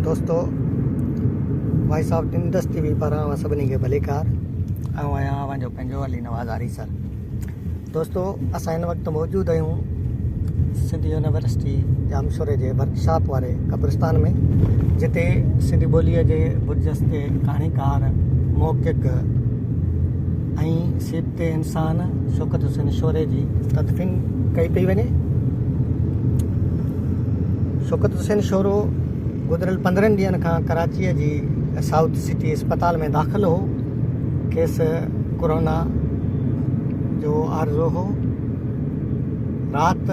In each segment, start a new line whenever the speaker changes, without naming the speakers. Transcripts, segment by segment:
دوستو voice of Indus T V پاران اوهان سڀني کي ڀليڪار. آئون آهيان اوهان جو پنهنجو علي نواز آريسر. دوستو اسان هن وقت موجود آهيون سنڌ يونيورسٽي ڄامشوري جي ورڪشاپ واري قبرستان ۾ جتي سنڌي ٻوليء جي برجستي ڪهاڻيڪار، محقق ۽ سيبتي انسان شوڪت حسين شوري جي تدفين ڪئي پئي وڃي. شوڪت حسين شورو گذريل 15 ڏينهن کان ڪراچيء جي سائوٿ سٽي اسپتال ۾ داخل هو. کيس ڪورونا جو عارضو هو. رات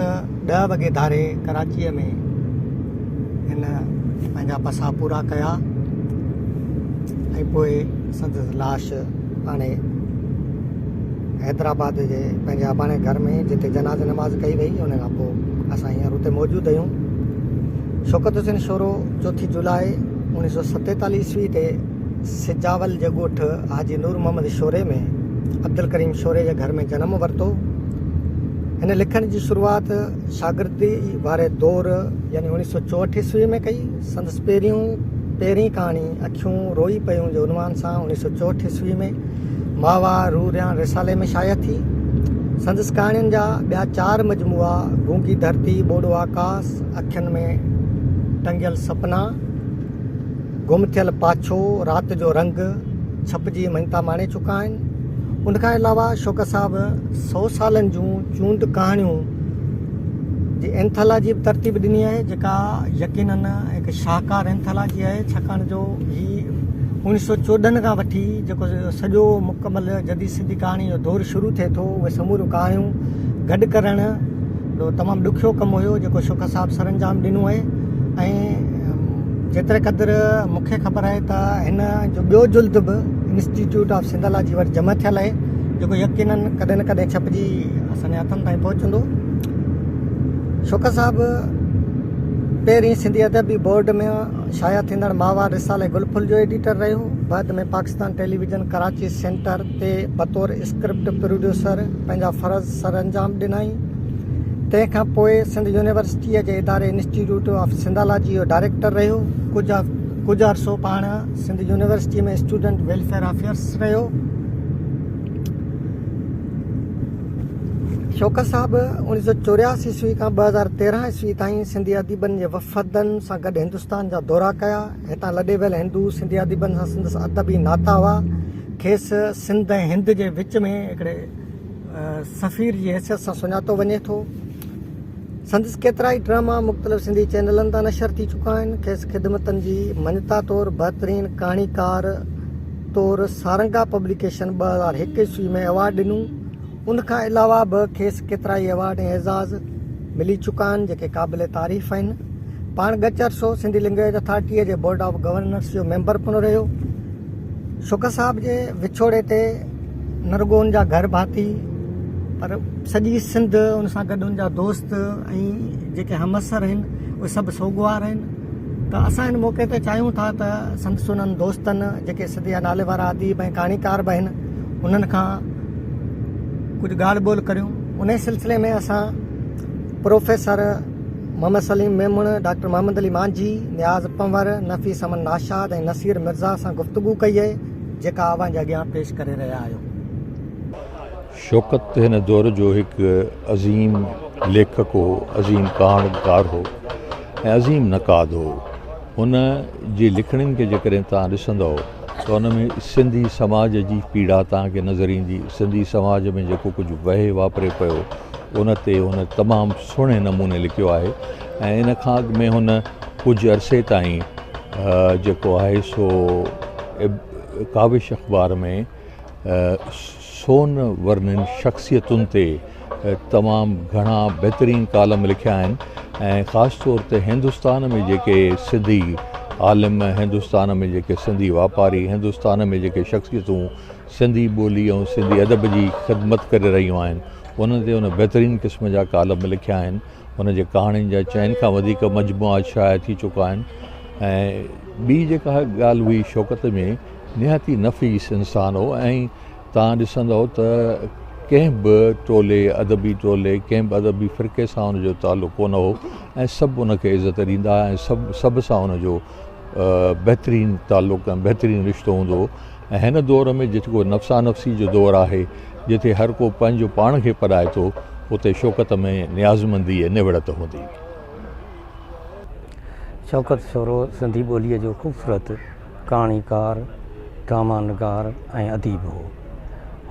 10 وڳي ڌاري ڪراچيء ۾ هن پنهنجا پساهه پورا ڪيا ۽ پوء سندس لاش آڻي حيدرآباد جي پنهنجي اباڻي گهر ۾ جتي جنازي نماز ڪئي وئي ان کان پوء اسان هينئر اتي موجود آهيون. شوڪت حسين شورو چوٿين جولاء 1947 عيسوي تي سجاول جي ڳوٺ حاجي نور محمد شوري ۾ عبدالڪريم شوري جي گهر ۾ جنم ورتو. هن لکڻ جي شروعات شاگردي واري دور يعني 1964 عيسوي ۾ ڪئي. سندس پهريون پهرين ڪهاڻي اکيون روئي پيون جي عنوان سان 1964 عيسوي ۾ ماهوار روح رهاڻ رسالي ۾ شايع ٿي. سندس ڪهاڻين جا ٻيا چار مجموعا گونگي ڌرتي، ٻوڙو آڪاس، اکين ۾ ٽنگيل سپنا، گم ٿيل پاڇو، رات جو رنگ ڇپجي مڃتا ماڻي چڪا آهن. ان کان علاوه شوڪت صاحب سئو سالن جون چونڊ ڪهاڻيون جي اينٿالاجي به ترتيب ڏني آهي جيڪا يقينن هڪ شاهڪار اينٿالاجي آهي ڇاڪاڻ جو هي 1914 کان وٺي جيڪو سڄو مڪمل جديد سنڌي ڪهاڻي جو دور شروع ٿئي ٿو اهي سموريون ڪهاڻيون گڏ ڪرڻ تمام ڏکيو ڪم هيو جيڪو شوڪت صاحب سرانجام ڏنو آهي ۽ جيتري قدر مون کي خبر آهي ته هن جو ٻيو جلد به انسٽيٽيوٽ آف سنڌالاجي وٽ جمع ٿيل آهي جيڪو يقينن ڪڏهن نه ڪڏهن ڇپجي اسان جي هٿن تائين پهچندو. شوڪت صاحب پهرين سنڌي ادبي بورڊ ۾ شايع ٿيندڙ ماهوار رسالي گل ڦل جو ايڊيٽر رهيو. بعد ۾ پاڪستان ٽيليويزن ڪراچي سينٽر تي بطور اسڪرپٽ پروڊيوسر پنهنجا فرض سرانجام ڏنائين. تنهن کان پوء سنڌ يونيورسٽيء جي اداري انسٽيٽيوٽ آف سنڌالاجي جو ڊائريڪٽر رهيو. ڪجهه عرصو پاڻ سنڌ يونيورسٽيء ۾ اسٽوڊنٽ ويلفيئر آفيسر رهيو. شوڪت صاحب 1984 عيسوي کان 2013 عيسوي تائين سنڌي اديبن جي وفدن سان گڏ هندستان جا دورا ڪيا. هتان لڏي ويل هندو سنڌي اديبن سان سندس ادبي ناتا هئا. کيس سنڌ ۽ هند جي وچ ۾ هڪڙي سفير جي حيثيت سان سڃاتو وڃي ٿو. سندس ڪيترائي ڊراما مختلف سنڌي چينلن تان نشر ٿي چڪا آهن. کيس خدمتن جي مڃتا طور بهترين ڪهاڻيڪار طور سارنگا پبليڪيشن 2001 عيسوي ۾ ايوارڊ ڏنو. ان کان علاوه به کيس ڪيترائي ايوارڊ ۽ اعزاز ملي چڪا آهن جيڪي قابل تعريف آهن. پاڻ ڳچ عرصو سنڌي لئنگئيج اٿارٽيء جي بورڊ آف گورنرس جو ميمبر پڻ رهيو. شوڪت صاحب جي وڇوڙي تي نه رڳو ان جا گهر ڀاتي پر سڄي سنڌ ان سان گڏ ان جا دوست ۽ جيڪي همعصر آهن اهي سڀ سوڳوار آهن ته اسان هن موقعي تي چاهيون ٿا ته سندس انهن دوستن جيڪي سنڌ جا نالي وارا اديب ۽ ڪهاڻيڪار به آهن انهن کان ڪجهه ڳالهه ٻولهه ڪريون انهي سلسلي ۾ اسان پروفيسر محمد سليم ميمڻ، ڊاڪٽر محمد علي مانجهي، نياز پنهور، نفيس احمد ناشاد ۽ نصير مرزا سان گفتگو ڪئي اهي جيڪا اوهان جي اڳيان پيش ڪري رهيا آهيون.
شوڪت هن دور جو هڪ عظيم ليکڪ هو، عظيم ڪهاڻيڪار هو ۽ عظيم نقاد هو. هن جي لکڻين کي جيڪڏهن توهان ڏسندؤ ته ان ۾ سنڌي سماج جي پيڙا توهان کي نظر ايندي. سنڌي سماج ۾ جيڪو ڪجهه وهي واپري پيو ان تي هن تمام سهڻي نموني لکيو آهي ۽ ان کان اڳ ۾ هن ڪجهه عرصي تائين جيڪو آهي سو ڪاوش اخبار ۾ سون ورنين شخصيتن تي تمام گهڻا بهترين ڪالم لکيا آهن ۽ خاص طور تي هندستان ۾ جيڪي سنڌي عالم هندستان ۾ جيڪي سنڌي واپاري هندستان ۾ جيڪي شخصيتون سنڌي ٻولي ۽ سنڌي ادب جي خدمت ڪري رهيون آهن انهن تي هن بهترين قسم جا ڪالم لکيا آهن هن جي ڪهاڻين جا چئن کان وڌيڪ مجموعا شايع ٿي چڪا آهن ۽ ٻي جيڪا ڳالهه هئي شوڪت ۾ نهايت ئي نفيس انسان هو ۽ توهان ڏسندؤ ته ڪنهن به ٽولي ادبي ٽولي ڪنهن به ادبي فرقي سان هن جو تعلق ڪونه هو ۽ سڀ ان کي عزت ڏيندا هئا ۽ سڀ سڀ سان هن جو بهترين تعلق ۽ بهترين رشتو هوندو هو ۽ هن دور ۾ جيڪو نفسا نفسي جو دور آهي جتي هر ڪو پنهنجو پاڻ کي پڏائي ٿو اتي شوڪت ۾ نيازمندي ۽ نوڙت هوندي هئي.
شوڪت شورو سنڌي ٻوليء جو خوبصورت ڪهاڻيڪار، ڊراما نگار ۽ اديب هو.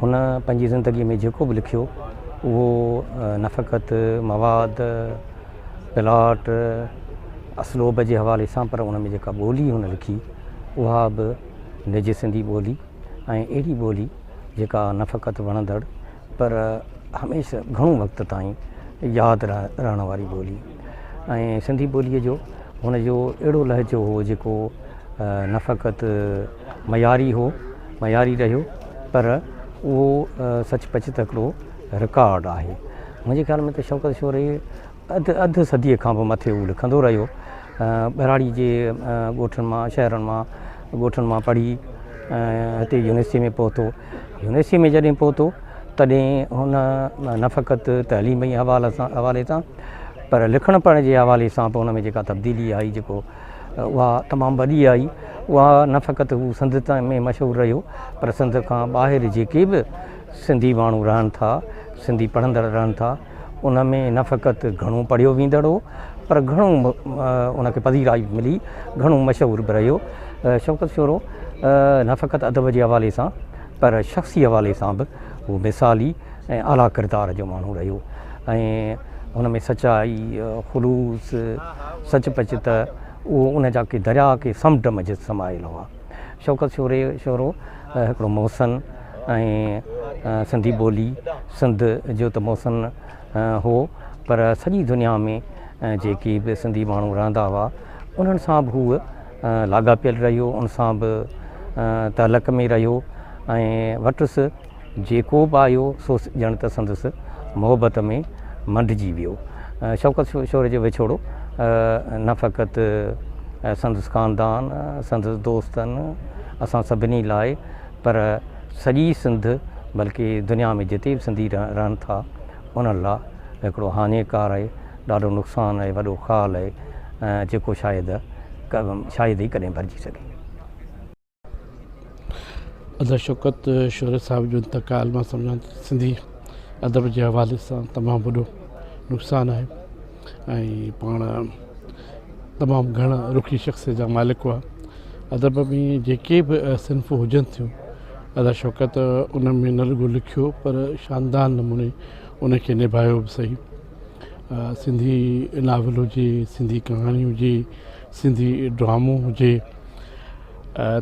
هن پنهنجي زندگيء ۾ جيڪو به لکيو اهو نه فقط مواد، پلاٽ، اسلوب جي حوالي سان پر ان ۾ جيڪا ٻولي هن لکي اها به نج سنڌي ٻولي ۽ اهڙي ٻولي جيڪا نه فقط وڻندڙ پر هميشه گهڻو وقت تائين ياد رهڻ واري ٻولي ۽ سنڌي ٻوليء جو هن جو اهڙو لهجو هو جيڪو نه فقط معياري هو معياري رهيو پر اهو سچ پچ ته هڪڙو رڪارڊ آهي منهنجي خيال ۾ ته شوڪت شوري اڌ اڌ صديء کان به مٿي هو لکندو رهيو. ٻهراڙي جي ڳوٺن مان، شهرن مان، ڳوٺن مان پڙهي هتي يونيورسٽيء ۾ پهتو. يونيورسٽيء ۾ جڏهن پهتو تڏهن هن نه فقط تعليمي حوالي سان حوالي سان پر لکڻ پڙهڻ جي حوالي سان به هن ۾ جيڪا تبديلي آئي جيڪو اها تمام وڏي آئي. اها نه فقط هو سنڌ ۾ مشهور رهيو پر سنڌ کان ٻاهر جيڪي به سنڌي ماڻهو رهن ٿا، سنڌي پڙهندڙ رهن ٿا، ان ۾ نه فقط گهڻو پڙهيو ويندڙ هو پر گهڻو ان کي پذيرائي به ملي، گهڻو مشهور به رهيو. شوڪت شورو نه فقط ادب جي حوالي سان پر شخصي حوالي سان به هو مثالي ۽ اعليٰ ڪردار جو ماڻهو رهيو ۽ هن ۾ سچائي، خلوص، سچ پچ ته اهو ان جا ڪي درياء ڪي سمنڊ منجهه سمايل هئا. شوڪت شوري شورو هڪڙو محسن ۽ سنڌي ٻولي سنڌ جو ته محسن هو پر سڄي دنيا ۾ جيڪي به سنڌي ماڻهو رهندا هئا انهن سان به هو لاڳاپيل رهيو ان سان به تعلق ۾ رهيو ۽ وٽس جيڪو به آيو سو ڄڻ ته سندس محبت ۾ منڊجي ويو. شوڪت شوري جو وڇوڙو نه فقط سندس خاندان، سندس دوستن، اسان سڀني لاء پر سڄي سنڌ بلڪه دنيا ۾ جتي به سنڌي رهن ٿا انهن لاء هڪڙو هاڃيڪار آهي، ڏاڍو نقصان آهي، وڏو خال آهي جيڪو شايد شايد ئي ڪڏهن ڀرجي سگهي.
ادا شوڪت شوري صاحب جو انتقال مان سمجهان ٿو سنڌي ادب جي حوالي سان تمام وڏو نقصان آهي ۽ پاڻ تمام گهڻ رخي شخصيت جا مالڪ هئا ادب ۾ جيڪي به صنف هجن ٿيون ادا شوڪت ان ۾ نه رڳو لکيو پر شاندار نموني ان کي نڀايو به صحيح سنڌي ناول هجي سنڌي ڪهاڻي هجي سنڌي ڊرامو هجي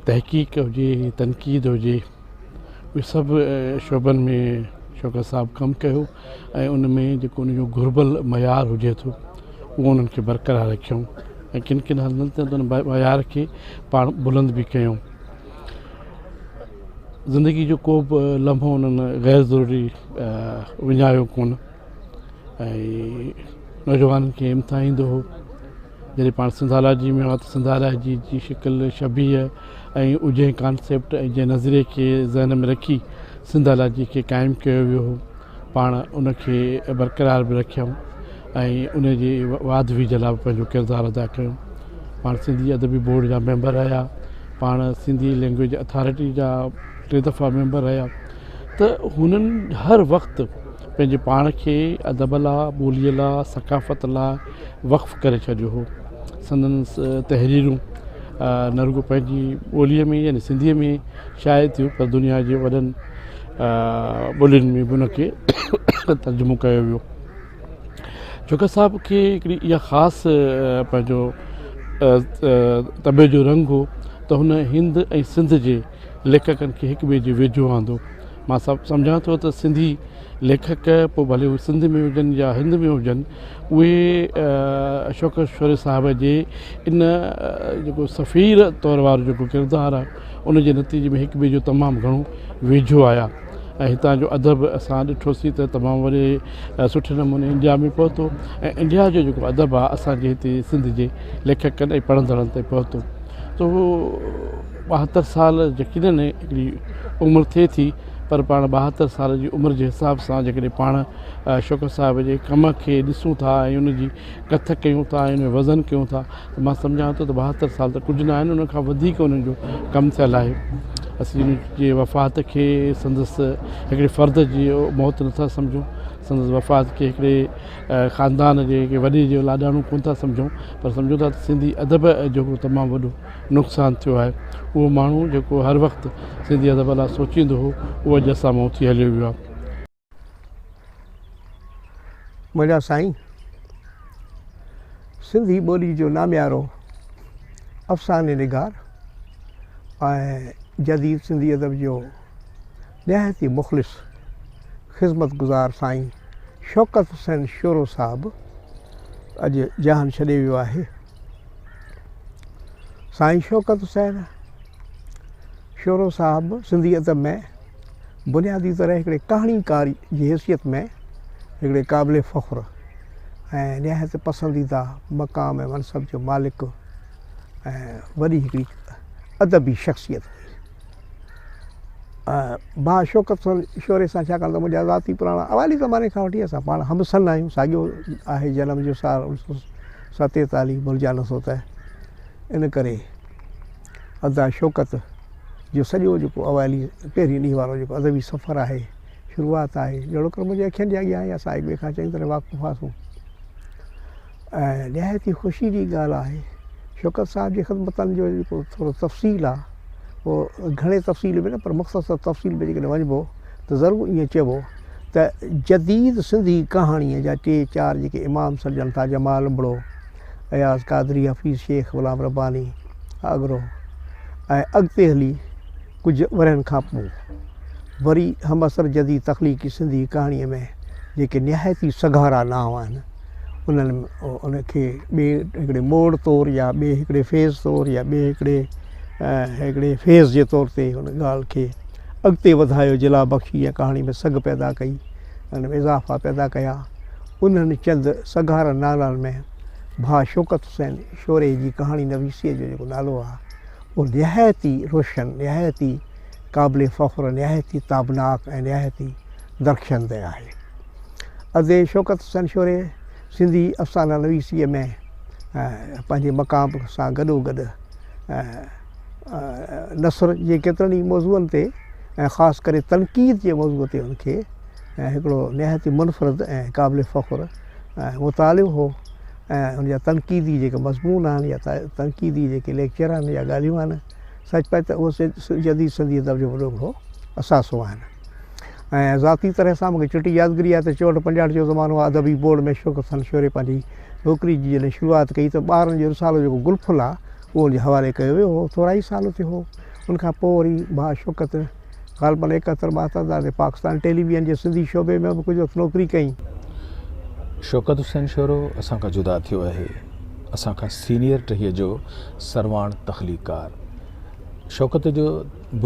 تحقيق هجي تنقيد هجي اهي سڀ شعبن ۾ شوڪت صاحب ڪم ڪيو ۽ ان ۾ جيڪو ان جو گهربل معيار هجي ٿو اهو انهن کي برقرار رکيائون ۽ ڪن ڪن هنڌن تي ان معيار کي پاڻ بلند به ڪيائون زندگي جو ڪو به لمحو انهن غير ضروري وڃايو ڪونه ۽ نوجوانن کي همٿائيندو هو جڏهن پاڻ سنڌالاجي ۾ هئا ته سنڌالاجي جي شڪل شبيهه ۽ جنهن ڪانسيپٽ ۽ جنهن نظريي کي ذهن ۾ رکي سنڌالاجي کي قائم ڪيو ويو هو پاڻ ان کي برقرار به رکيائون ۽ ان جي واڌ ويجهه لاء به پنهنجو ڪردار ادا ڪيو پاڻ سنڌي ادبي بورڊ جا ميمبر رهيا پاڻ سنڌي لينگويج اٿارٽي جا ٽي دفعا ميمبر رهيا ته هنن هر وقت پنهنجي پاڻ کي ادب لاء، ٻوليء لاء، ثقافت لاء وقف ڪري ڇڏيو هو. سندن تحريرون نه رڳو پنهنجي ٻوليء ۾ يعني سنڌيء ۾ شايع ٿيون پر دنيا جي وڏن ٻولين ۾ به ان کي ترجمو ڪيو ويو. جوکيو صاحب کي هڪڙي اها خاص پنهنجو طبع جو رنگ هو ته هن هند ۽ سنڌ جي ليکڪن کي هڪ ٻئي جي ويجهو آندو. مان سمجهان ٿو ته سنڌي ليکڪ پوء ڀلي هو سنڌ ۾ هجن يا هند ۾ هجن اهي اشوڪ شوري صاحب جي ان جيڪو سفير طور وارو جيڪو ڪردار آهي ان جي نتيجي ۾ هڪ ٻئي جو تمام گهڻو ويجهو آيا ۽ هتان جو ادب اسان ڏٺوسين ته تمام وڏي سٺي نموني انڊيا ۾ پهتو ۽ انڊيا جو جيڪو ادب آهي اسانجي هتي سنڌ جي ليکڪن ۽ پڙهندڙن تائين پهتو ته 72 سال يقينن هڪڙي عمر ٿئي ٿي پر پر پاڻ 72 سال جي عمر جي حساب سان جيڪڏهن پاڻ شوڪت صاحب جي ڪم کي ڏسون ٿا ۽ ان جي ڪٿ ڪيون ٿا ۽ ان جو وزن ڪيون ٿا ته مان سمجهان ٿو ته 72 سال ته ڪجهه نه آهن ان کان وڌيڪ انهن جو ڪم ٿيل آهي. اسين ان جي وفات کي سندس هڪڙي فرد جي موت نٿا سمجهون، سندس وفات کي هڪڙي خاندان جي هڪڙي وڏي جو لاڏاڻو ڪونه ٿا سمجهون پر سمجهون ٿا ته سنڌي ادب جو هڪڙو تمام وڏو نقصان ٿيو آهي. اهو ماڻهو جيڪو هر وقت سنڌي ادب لاء سوچيندو هو اهو اڄ اسان مان اٿي هليو ويو آهي.
منهنجا سائين، سنڌي ٻولي جو ناميارو افساني نگار ۽ جديد سنڌي ادب جو نهايت ئي مخلص خذمت گذار سائين شوڪت حسين شورو صاحب اڄ جهان ڇڏي ويو آهي. سائين شوڪت حسين شورو صاحب سنڌي ادب ۾ بنيادي طرح هڪڙي ڪهاڻيڪار جي حيثيت ۾ هڪڙي قابل فخر ۽ نهايت پسنديده مقام ۽ منصب جو مالڪ ۽ وڏي هڪڙي ادبي شخصيت هئي. ڀاء شوڪت شوري سان ڇاڪاڻ ته منهنجا ذاتي پراڻا اوائلي زماني کان وٺي اسان پاڻ هم سن آهيون، ساڳيو آهي جنم جو سال 1947 ڀلجان نٿو ته ان ڪري ادا شوڪت جو سڄو جيڪو اوائلي پهرين ڏينهن وارو جيڪو ادبي سفر آهي، شروعات آهي، جهڙوڪر منهنجي اکين جي اڳيان آهي، اسان هڪ ٻئي کان چڱي طرح واقف هئاسون ۽ نهايت ئي خوشي جي ڳالهه آهي شوڪت صاحب جي خدمتن جو جيڪو ٿورو تفصيل آهي اهو گهڻي تفصيل ۾ نه پر مختصر تفصيل ۾ جيڪڏهن وڃبو ته ضرور ائين چئبو ته جديد سنڌي ڪهاڻيء جا ٽي چار جيڪي امام سڏجن ٿا جمال ابڙو، اياز قادري، حفيظ شيخ، غلام رباني آگرو ۽ اڳتي هلي ڪجهه ورهين کان پوء وري همعصر جديد تخليقي سنڌي ڪهاڻيء ۾ جيڪي نهايت ئي سگهارا نانء آهن انهن ان کي ٻئي هڪڙي موڙ طور يا ٻئي هڪڙي فيز طور يا ٻئي هڪڙي هڪڙي فيز جي طور تي ان ڳالهه کي اڳتي وڌايو جلا بخشي ۽ ڪهاڻي ۾ سگهه پيدا ڪئي ان ۾ اضافا پيدا ڪيا انهن چند سگهارن نالن ۾ ڀاء شوڪت حسين شوري جي ڪهاڻي نويسيء جو جيڪو نالو آهي، اهو نهايت ئي روشن، نهايت ئي قابل فخر، نهايت ئي تابناڪ ۽ نهايت ئي درخشنده آهي. ادي شوڪت حسين شوري سنڌي افسانه نويسيء ۾ پنهنجي مقام سان گڏوگڏ نثر جي ڪيترن ئي موضوعن تي ۽ خاص ڪري تنقيد جي موضوع تي ان کي هڪڙو نهايت ئي منفرد ۽ قابل فخر مطالعو هو ۽ ان جا تنقيدي جيڪي مضمون آهن يا تنقيدي جيڪي ليڪچر آهن يا ڳالهيون آهن سچ پچ ته اهو جديد سنڌي ادب جو وڏو هڪڙو اثاثو آهن ۽ ذاتي طرح سان مونکي چٽي يادگيري آهي ته 64 65 جو زمانو آهي ادبي بورڊ ۾ شوڪت حسن شوري پنهنجي نوڪري جي جڏهن شروعات ڪئي ته ٻارن جو رسالو جيڪو گل ڦل آهي اهو ان جي حوالي ڪيو ويو هو ٿورا ئي سال اتي هو ان کان پوء وري ڀاء شوڪت غالباً 71 72 تي پاڪستان ٽيليويزن جي سنڌي شعبي ۾ به ڪجهه وقت نوڪري ڪئي.
شوڪت حسين شورو اسان کان جدا ٿيو آهي. اسان کان سينيئر ٽهيء جو سرواڻ تخليقڪار. شوڪت جو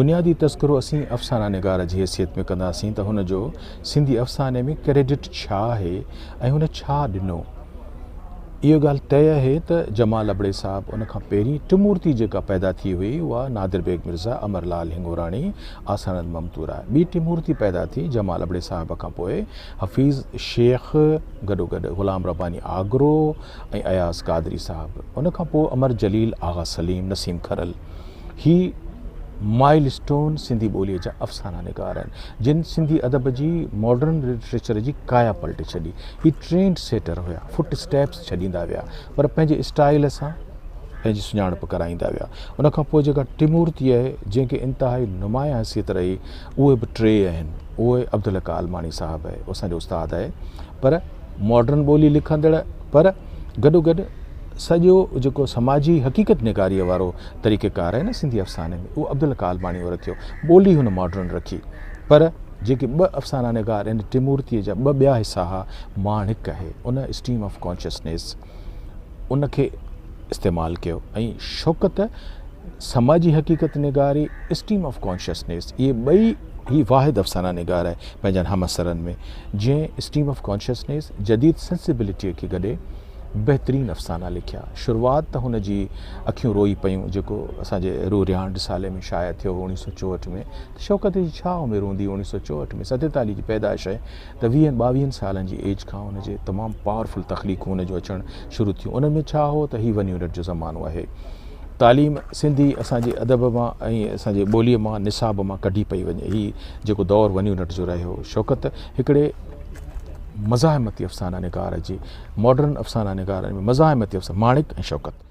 بنيادي تذڪرو اسين افسانه نگار جي حيثيت ۾ ڪنداسين ته هن جو سنڌي افساني ۾ ڪريڊٽ ڇا آهي ۽ هن ڇا ڏنو. اهو ڳالهه طئي آهي ته جمال ابڙي صاحب ان کان پهرين ٽمورتي جيڪا پيدا ٿي هئي اها نادر بيگ مرزا، امر لال هنگوراڻي، آسانند ممتورا. ٻي ٽمورتي پيدا ٿي جمال ابڙي صاحب کان پوء حفيظ شيخ گڏوگڏ غلام رباني آگرو ۽ اياز قادري صاحب. ان کان پوء امر جليل، آغا سليم، نسيم کرل. هي مائل اسٽون سنڌي ٻوليء جا افسانه نگار آهن، جن سنڌي ادب جي ماڊرن لٽريچر جي ڪايا پلٽي ڇڏي. هي ٽرينڊ سيٽر هيا، فٽ اسٽيپس ڇڏيندا ويا، پر پنهنجي اسٽائيل سان پنهنجي سڃاڻپ ڪرائيندا ويا. ان کان پوء جيڪا ٽمورتي آهي، جنهن کي انتهائي نمايان حيثيت رهي، اهي به ٽي آهن. اهي عبدالحق عالماڻي صاحب آهي، اسان جو استاد آهي، پر ماڊرن ٻولي لکندڙ، پر گڏوگڏ سڄو جيڪو سماجي حقيقت نگاريء وارو طريقه ڪار آهي نه سنڌي افساني ۾ اهو عبدالحق عالماڻي اهو رکيو. ٻولي هن ماڊرن رکي. پر جيڪي ٻه افسانه نگار ان ٽمورتيء جا ٻه ٻيا حصا ها، ماڻڪ آهي ان اسٽريم آف ڪانشسنيس ان کي استعمال ڪيو ۽ شوڪت سماجي حقيقت نگاري اسٽريم آف ڪانشسنيس اهي ٻئي هي واحد افسانه نگار آهي پنهنجن همعصرن ۾ جنهن اسٽريم آف ڪانشسنيس جديد سينسبلٽيء کي گڏي بهترين افسانا لکيا. شروعات ته هن جي اکيون روئي پيون جيڪو اسان جي روح رهاڻ رسالي ۾ شايع ٿيو هو اوڻيهه سو 64 ۾ ته شوڪت جي ڇا عمر هوندي اوڻيهه سو 64 ۾ 47 جي پيدائش آهي ته ويهن ٻاويهن سالن جي ايج کان هن جي تمام پاورفل تخليقون هن جو اچڻ شروع ٿيون انهن ۾ ڇا هو ته هي ون يونٽ جو زمانو آهي تعليم سنڌي اسان جي ادب مان ۽ اسان جي ٻوليء مان نصاب مان ڪڍي پئي وڃي هي جيڪو دور ون يونٽ جو رهيو شوڪت هڪڙي مزاحمتي افسانه نگار جي ماڊرن افسانه نگارن ۾ مزاحمتي افسانه ماڻڪ ۽ شوڪت.